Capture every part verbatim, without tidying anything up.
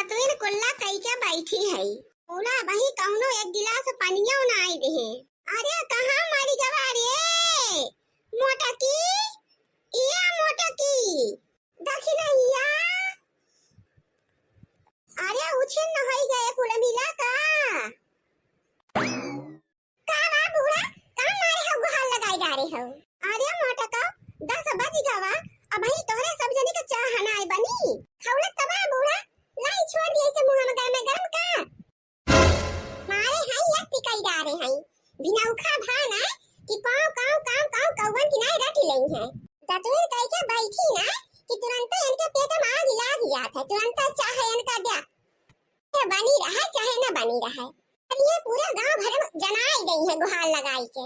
तुइन कुल्ला कई के बैठी है। बोला, वही कौनो एक गिलास पनियो नाई देहे। अरे, कहाँ मरी गवा रे? मोटकी, इया मोटकी, दखिनहिया। अरे, उछिन न होई गए कुल मिला का? का बा बूढ़ा, का मारे हो गुहार लगाई डारे हो? अरे मोटका, दस बज गवा, अबही तोहरे सब जनी के चाह नाय बनी। खौलत तबा बूढ़ा, लाई छोड़ दिए से मुँह में गरम गरम का। मारे हई या पिकाई डारे हई, भिनौखा भा ना कि काव काव काव काव कौवन की नाय रटी लई है। दतुर कई के बैठी ना कि तुरंत इनके पेट में आग लाग जात है, तुरंत चाह इनका द्या। चाहे बनी रहे, चाहे न बनी रहे। अब ये पूरा गांव भर में जनाई गई है गुहार लगाई के।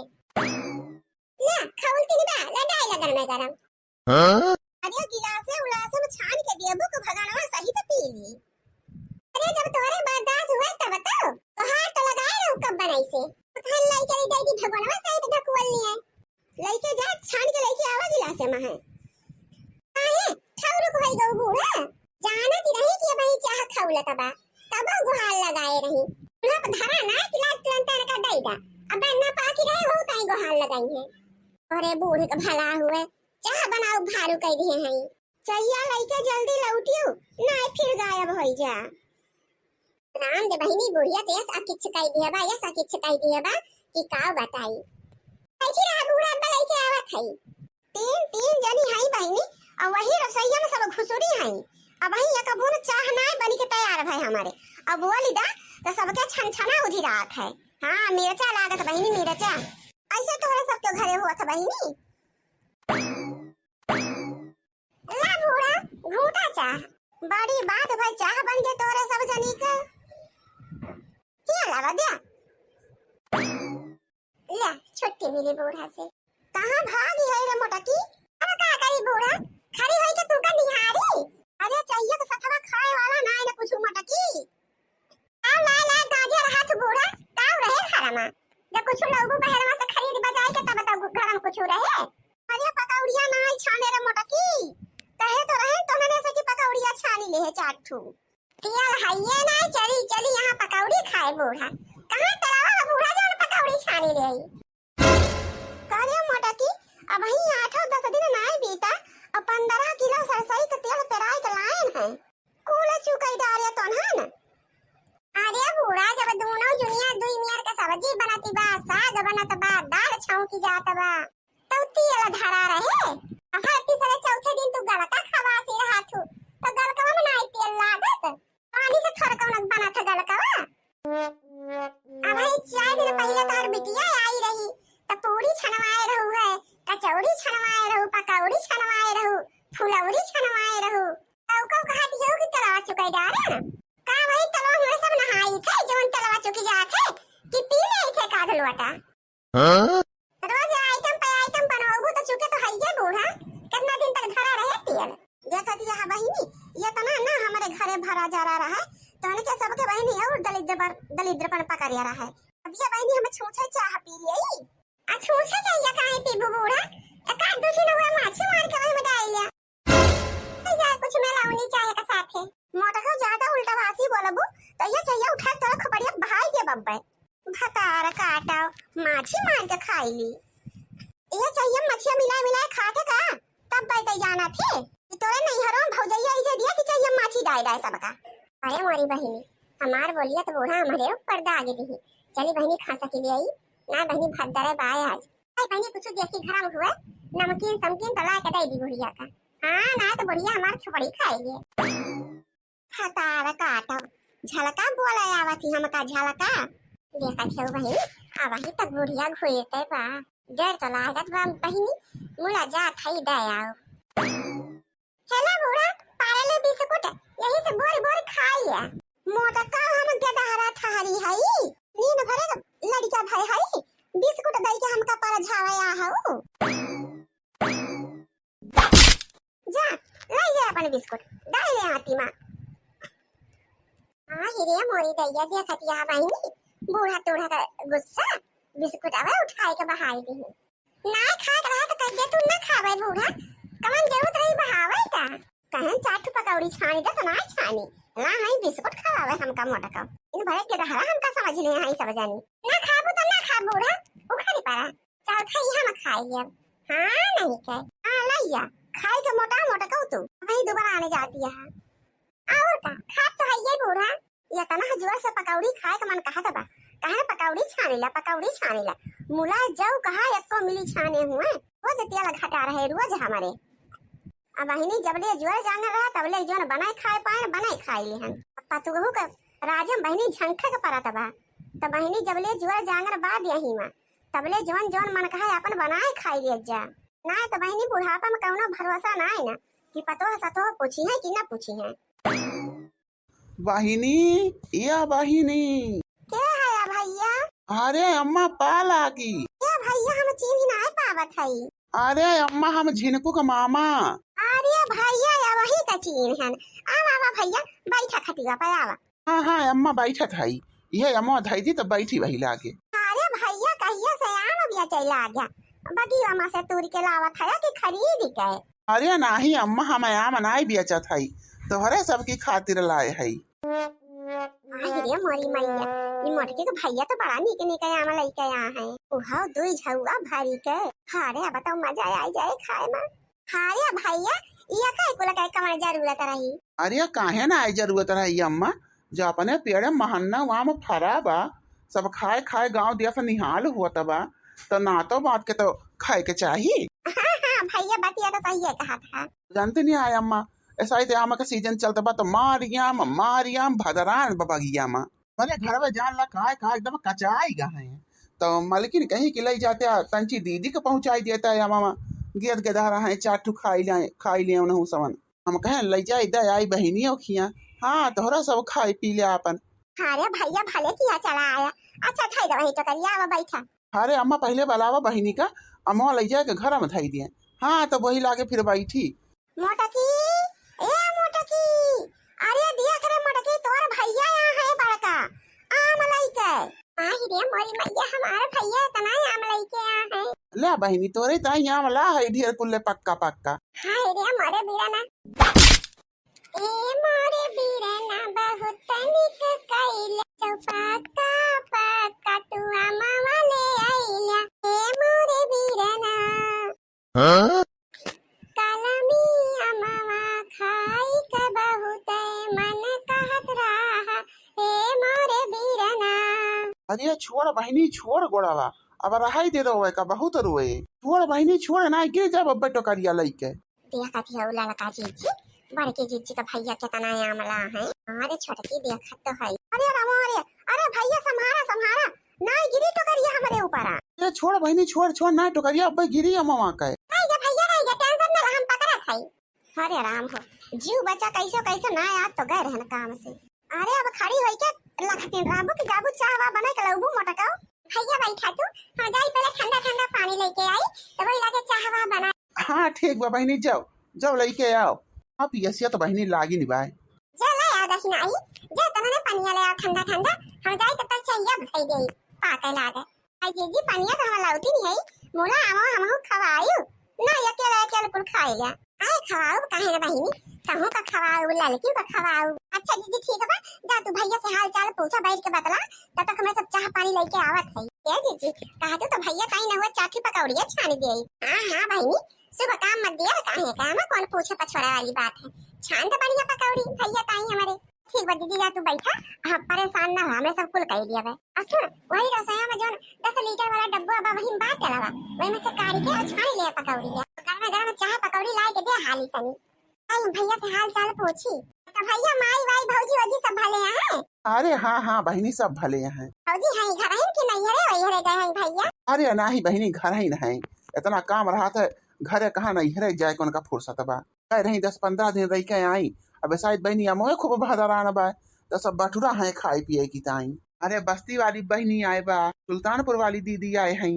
ना, खौलती न बा, लडाई लगन में गरम। हाँ? अरे गिलासे उलासे में छान के देबू के भगनवा सहित पी ली। अरे जब तोरे बर्दाश्त हुए तब तो, तोहार तो लगाए रहू कब बनाई से। पकड़ लाई चली जाएगी भगनवा सहित ढकुअल लिए। लइके जा, छान के लइके आवा गिलासे में है। काहे? ठौरुक होई गऊ बूढ़ा। जानत ही रही कि अबही चाह खौलत बा, तब गुहार लगाए रही। उहाँ पे धरा ना कि लाज तुरंत इनका दई दा। अब ना पाकी रहे हो ताई गुहार लगाई है। अरे बूढ़ के भला हुए, चाह बनाऊ भारू कई दिए हैं। चैया लइके जल्दी लौटियो, ना फिर गायब होई जा। राम दे बहिनी, बुढ़िया तो यस अकिछ कई दिया बा, यस अकिछ कई दिया बा कि काव बताई। बैठी रहा बूढ़ा, अब्बा लइके आवत हई। तीन, तीन जनी हई बहिनी, और वही रसोईया में सब घुसुरी हई। अब वही एक बूंद चाह नाय बनी के तैयार भय हमारे। अब बोली दा तो सबके छनछना उधिरात है। हाँ, मिर्चा लागत बहिनी, मिर्चा। ऐसे तोहरे सबके घरे होत बहिनी। ला बूढ़ा, घूटा चाह। बड़ी बात भाई, चाह बन के तोरे सब जनी के। हिया लावा द्या। ला, छुट्टी मिली बूढ़ा से। कहाँ भागी है रे मोटकी? अब का करी बूढ़ा? खड़ी होई के तू का निहारी? अरे चैया के सथवा खाए वाला ना है ना कुछ मोटकी। आ लाए लाए गाजे रहा तू बूढ़ा, काव रहे घरमा। जब कुछ लौबू बहरवा से खरीद बजाए के तब तो घरम कुछ रहे। अरे पकौड़िया नाई छाने रे मोटकी, कहे तो रहे तो नने से कि पकौड़िया छानी ले है चार ठू। तियल हइये नाई, चली चली यहाँ पकौड़ी खाए बूढ़ा। कहाँ तलावा में बूढ़ा जौन पकौड़ी छानी ले आई? करे मोटकी, अबही आठो दस दिन नाई बीता, और पन्द्रह किलो सरसई के तेल पेराई के लायन है। कूल चुकई डारे तोन्हन। अरे बूढ़ा, जब दोनों जुनिया दुई मियर के सब्जी बनत बा, साग बनत बा, दाल छौंकी जात बा, तब तेल धरा रहे। हर तीसरे चौथे दिन तू गलका खवासी रहा थू, तो गलकवा में नाई तेल लागत, पानी से थोड़ा कौन बनत है गलकवा। अब ही चार दिन पहिले तोहर बिटिया आई रही, त पूरी छनवाए रहू है, कचौड़ी छनवाए रहू, पकौड़ी छनवाए रहू, फुलौरी छनवाए रहू। त ओकर कहत यहू कि तलवा चुकाई डारे ना। का वही तलवा हमरे सब नहाई थे, जवन तलवा चुकी जात है, कि पी ले थे काध लोटा। हाँ? रोज आइटम पे आइटम बनवाबू तो चुके तो हइये बूढ़ा, कितना दिन तक धरा रहे तेल। देखत यह बहिनी, ये तना ना हमारे घरे भरा जरा रहा है, तो उनके सबके बहिनी और दलिद्र पर, दलिद्र पर पकड़िया रहा है। अब ये बहिनी हम छूछे चाह पी लिया। आ छूछे चाहिए काहे पीबू बूढ़ा? एक आध दो दिन हुआ माछी मार के वही में डाल लिया। नहीं जाए कुछ मेलाउनी चाहे का साथे। मोटको ज्यादा उल्टा भाषी बोलबू, तो ये चाहिए उठा तोरा खोपड़िया भाई के बब्बे। भतार काटा, माछी मार के खाई ली। ये चाहिए मछिया मिलाए मिलाए खा के का? तब बैठे जाना थे कि तोरे नैहरों में भौजैया इजे दिया कि चाहिए माछी डाय डाय सबका। अरे मोरी बहिनी, हमार बोलिया तो बूढ़ा हमारे ऊपर दाग दी। चली बहिनी खा सकी ले आई, ना बहिनी भात दरे बाय आज। आई बहिनी कुछ देखी घर में हुए, नमकीन समकीन तो ला के दे दी बुढ़िया का। हाँ, ना तो बुढ़िया हमार खोपड़ी खाई लिए। हतार काटो, झलका बोले आवत ही हमका झलका। देखत हो बहिनी, अबही तक बुढ़िया घुरते बा। डर तो लागत बा बहिनी, मुला जात हई दे आओ। हेला बूढ़ा, पारले बिस्कुट, यही से बोर बोर खाइया। मोटका हम गदहरा ठहरी हई, नींद भरे लड़का भय हई, बिस्कुट दई के हमका परझावे आ हऊ। जा, लाई जा अपन बिस्कुट, डाल ले आती माँ। हाँ, हिरे मोरी दैया देखत या बहिनी, बूढ़ा टूढ़ा का गुस्सा, बिस्कुट अबे उठाए के बहाई दी। ना खाए के रहा तो कह दे तू ना खावे बूढ़ा, कमन जरूरत रही बहावे का? कहें चार ठो पकौड़ी छानी दे तो ना छानी, ना है बिस्कुट खवावे हमका मोटका। इन भरे के रहरा हमका समझ ले हैं सब जानी। ना खाबू तो ना खा बूढ़ा, उखड़ी पड़ा। चाउर खाई हम खाई लेब। हाँ, नहीं के। हाँ, लइया, खाई के मोटा मोटका तू। वही दोबारा आने जाती है। और का, खात तो है ये बूढ़ा। ये तना जोर से पकौड़ी खाए के मन कहत बा। कहने पकौड़ी छानी ला, पकौड़ी छानी ला। मुला जऊ कहा एको मिली छाने हुए। रोज तेल घटा रहे, रोज हमारे। अब बहिनी जबले जोर जांगर रहा, तबले जोन बनाए खाए पाए, बनाए खाए लिहन। अब पतुहू के राजम बहिनी झंखे के परत बा। त बहिनी जबले जोर जांगर बाद यही मा, तबले जोन जोन मन कहा अपन बनाए खाए लिया जा। ना त बहिनी बुढ़ापा में कौनो भरोसा ना है ना, कि पतोह सतोह पूछी है कि ना पूछी है। बहिनी, या बहिनी। के है या भैया? अरे अम्मा, पा लागी। ए भैया, हम चीन्ही नाय पावत हई। अरे अम्मा, हम झिनकू के मामा। अरे भैया, या वही का चीन्ह हन। आवा, आवा भैया, बैठा खटिया पे आवा। हाँ, हाँ अम्मा, बैठत हई। ये अम्मा धई दी तो बैठी वही लागे। अरे भैया, कहिया से आम बेचै लाग गया? बगिया में से तूर के लावत है कि खरीद के? अरे नाही अम्मा, हम आम नाय बेचत हई, तोहरे सबकी खातिर लाए हई। आई रे मोरी मैया, ई मोटकी के भैया तो बड़ा नीक नीक आम लइके आ हैं। उहाव दुई झउआ भरी के। हाँ रे, अब तो मजा आई जाए खाए में। हाँ रे भैया, ई का कुल के कवन जरूरत रही? अरे काहे ना आई जरूरत रही अम्मा, जो अपने पेड़े महन्ना आम फरा बा, सब खाए खाए गाँव देश निहाल हुआ बा, तो नातो बात के तो खाए के चाही। हाँ, हाँ भैया, बतिया तो सही है कहा था। जानते नहीं आए अम्मा, ऐसा ही ते आम का सीजन चलत बा, तो मारियाम, मारियाम भदरान बा बगिया में। मने घर में जान ला काहे, काहे एकदम कचाई गा हैं। तो मलकिन कहीं कि लई जाते आ, तंची दीदी के पहुँचाई देता है अम्मा, गेद गेदहरा हैं, चार ठू खाई ले, खाई ले उन्हों सवन। हम कहें, "लई जाई, दे आई बहिनियों खिया।" हाँ, तोहरा सब खाई पी ले आपन। हाँ रे भैया, भले किया चला आया। अच्छा, धई दे वही टोकरिया, आवा बैठा। अरे अम्मा, पहिले बुलावा बहिनी का, अम्मा लई जाए के घर में धई दिए। हाँ, तो वही लागे फिर बैठी। मोटकी, ए मोटकी, अरे दिया करे मोटकी, तोर भैया यहाँ है बड़का, आम लइके। आई रे मोरी मैया, हमारे भैया इतना आम लइके आ है। ले बहिनी, तोरे ताई आम ला है ढेर कुल्ले पक्का पक्का। हाय रे मोरे बीरना। ए मोरे बीरना, बहुत निक कइले, चौपाका पाका तू आमवा ले आइला। ए मोरे बीरना। हाँ? कलमी अमवा खाई के बहुते मन कहत रहा, हे मोरे बीरना। अरे छोड़ बहिनी, छोड़ गोड़वा, अब रहाई दे रोवे का, बहुत रोए। छोड़ बहिनी, छोड़, ना गिर जाब अब टोकरिया लइके। देखत हऊ ललका जीजी, बड़के जीजी का भैया केतना आमला है। अरे छोटकी देखत तो है। अरे रामो, अरे, अरे भैया सम्हारा, सम्हारा, नाई गिरी टोकरिया हमरे ऊपर आ। ए, छोड़ बहिनी, छोड़, छोड़, ना टोकरिया अब्बे गिरी अमवा के। नहीं जा भैया, नहीं जा, tension ना ला, हम पकड़त हई। अरे राम हो, जीव बचा कैसो कैसो ना, आज तो गए रहन काम से। अरे अब खड़ी होई के लखतीन राबू की जाबू चाहवा बनाई के लउबू मोटकाऊ। भैया बैठा तू, हम जाई पहले ठंडा ठंडा पानी लेके आई, तो वही लाके चाहवा बना। हाँ ठीक बा बहिनी, जाओ, जाओ लेके आओ। हाँ पियसिया तो बहिनी लागी नी बाय। जा ले आ दहिना आई, जा तनने पनिया ले आ ठंडा ठंडा, हम जाई तब तक चाहिए भई देई, पाके लागे। आई जीजी पनिया तो हम लाउती नी है, मोला आवो हमहू खवायू, ना अकेले अकेले कुल खाई ले। आए खवाऊ काहे ना बहिनी, कहूँ का खवाऊ, ललकी का खवाऊ। अच्छा जीजी ठीक बा, जा तू भैया से हाल चाल पूछा बैठ के बतला, तब तक मैं सब चाह पानी लेके आवत है। ए जीजी, कहा तू तो भैया ताई न हुआ चाठी पकौड़िया छान दे। हाँ हाँ बहिनी, शुभ काम मत दिया, काहे काम कौन पूछे पछोड़ा वाली बात है। छान तो बढ़िया पकौड़ी भैया ताई हमारे। ठीक बा दीदी, जा तू बैठा, हाँ परेशान ना हो, हमरे सब कुल कई दिया बे। और सुन, वही रसोईया में जौन दस लीटर वाला डब्बा बा, वही में बात चला बा, वही में से काढ़ी के और छान ले पकौड़ी है। गरम गरम चाह पकौड़ी लाई के दे हाली सनी। आई भैया से हाल चाल पूछी। तो भैया माई वाई भौजी वौजी सब भले हैं? अरे हाँ हाँ बहिनी, सब भले हैं। भौजी हैं घर हैं कि नहीं है, वही हरे गए हैं भैया? अरे नाही बहिनी, घर ही नहीं, इतना काम रहा था घरे, कहाँ नहीं हरे जाए, कौन का फुर्सत बा। कह रही दस पन्द्रह दिन रह के आई। अब शायद बहनी अमोए खूब बहदरान बा, त सब बटुरा हैं खाए पिए की ताई। अरे बस्ती वाली बहनी आए बा, सुल्तानपुर वाली दीदी आए हैं।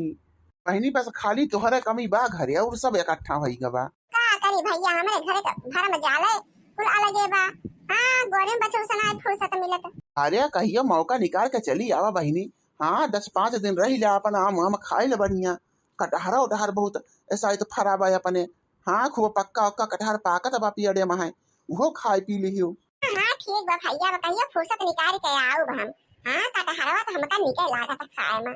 बहनी बस खाली तोहरे कमी बा घरे, और सब इकट्ठा होई गवा। का करी भैया, हमरे घरे के भर में जाले कुल अलगे बा। हाँ, गोरे में बचऊ सनाए फुर्सत मिलत। अरे कहियो मौका निकाल के चली आवा बहनी। हाँ, दस पाँच दिन रह ले, अपन आम वाम खाए ले बढ़िया। कटहरा उटहर बहुत ऐसा तो फरा बा अपने। हाँ, खूब पक्का उक्का कटहर पाकत बा पियड़े में है, उहो खाए पी लिहियो। हाँ, ठीक बा भइया, अब कहियो फुर्सत निकाल के आउब हम। हाँ, कटहरवा तो हमका निके लागत है खाए में।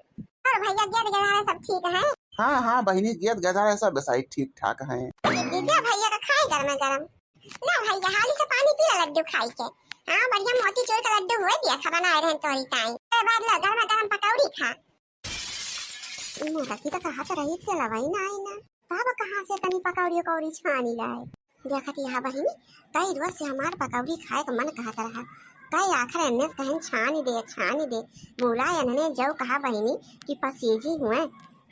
और भइया, गेद गजारे सब ठीक है? हाँ, हाँ बहिनी, गेद गजारे सब बेसाई ठीक ठाक है। दीदी, भइया का खाए गरम गरम। ला भइया, हाली से पानी पी ला लड्डू खाई के। हाँ, बढ़िया मोतीचूर का लड्डू हुए दिया खा बनाए रहे तोरी ताई। ए बाद ला गरम गरम पकौड़ी खा। मोटा की तो कहत रही तेलवई ना आई ना, तब कहाँ से तनी पकौड़ी उकौड़ी छानी लाए। देखत यहाँ बहिनी, कई रोज से हमार पकौड़ी खाए का मन कहत रहा। कई आखिर एन्ने से कहन छानी दे, छानी दे। बोला एन्हने जौ कहा बहिनी कि पसीजी हुए,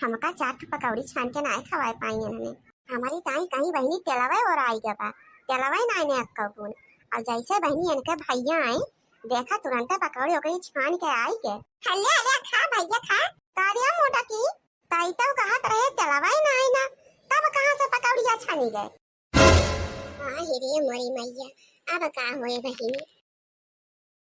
हमका चार ठो पकौड़ी छान के नाय खवाए पाई एन्हने। हमारी ताई कहीं बहिनी तेलवे और आई गया बा, तेलवे ना आने अक्का बून। और जैसे बहिनी इनके भैया आए, देखा तुरंते पकौड़ी ओकरी छान के आई के। हल्ले हल्ले खा भैया खा। तारिया मोटा की, ताई तो कहत रहे तेलवे ना आई ना, तब कहाँ से पकौड़िया छानी गए? हाँ, हे रे मोरी मैया, अब का होए बहिनी?